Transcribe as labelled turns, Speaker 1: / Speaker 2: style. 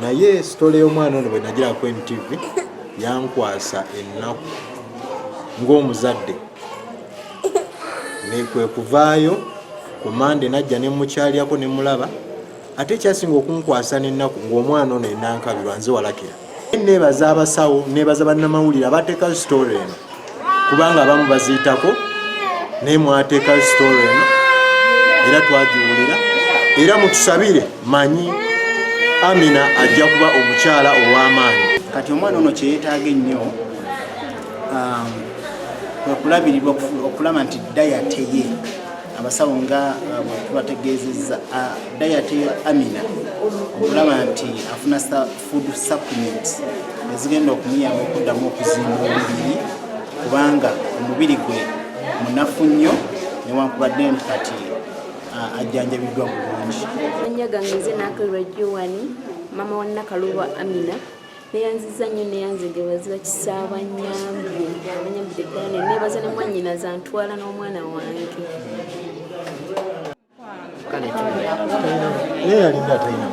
Speaker 1: Naye sitole y'omwana ono bwe nagira ku NTV yankwasa ennaku ng'omuzadde, nekwe kuvaayo ku Mande najja ne mukyalirako ne mulaba. Ate ekyasinga okunkwasa n'ennaku ng'omwana ono enankabirwa nze walakira. Neebaza abasawo, neebaza bannamawulire abateekayo sitole eno, kubanga abamu baziyitako, naye mwateekayo sitole eno era twagiwulira. Era mutusabire, manyi Amina ajja kuba omukyala ow'amaanyi.
Speaker 2: Kati omwana ono kyeyetaaga ennyo kwe kulabirirwa, okulaba nti diet ye, abasawo nga bwe tubategeezezza, diet ya Amina, okulaba nti afuna food supplements ezigenda okumuyamba okuddamu okuzimba omubiri, kubanga omubiri gwe munafu nnyo newankubadde nti kati ajjanjabiddwa bulungi.
Speaker 3: Amannya gange nze Nakalwa Joan, mama wa Nakalulwa Amina. Neyanziza nnyo, neyanzige bazira kisa banyambye, banyambidde ddala, ne neebaza ne mwannyinaze antwala n'omwana wange.
Speaker 1: Naye yalinga atalina.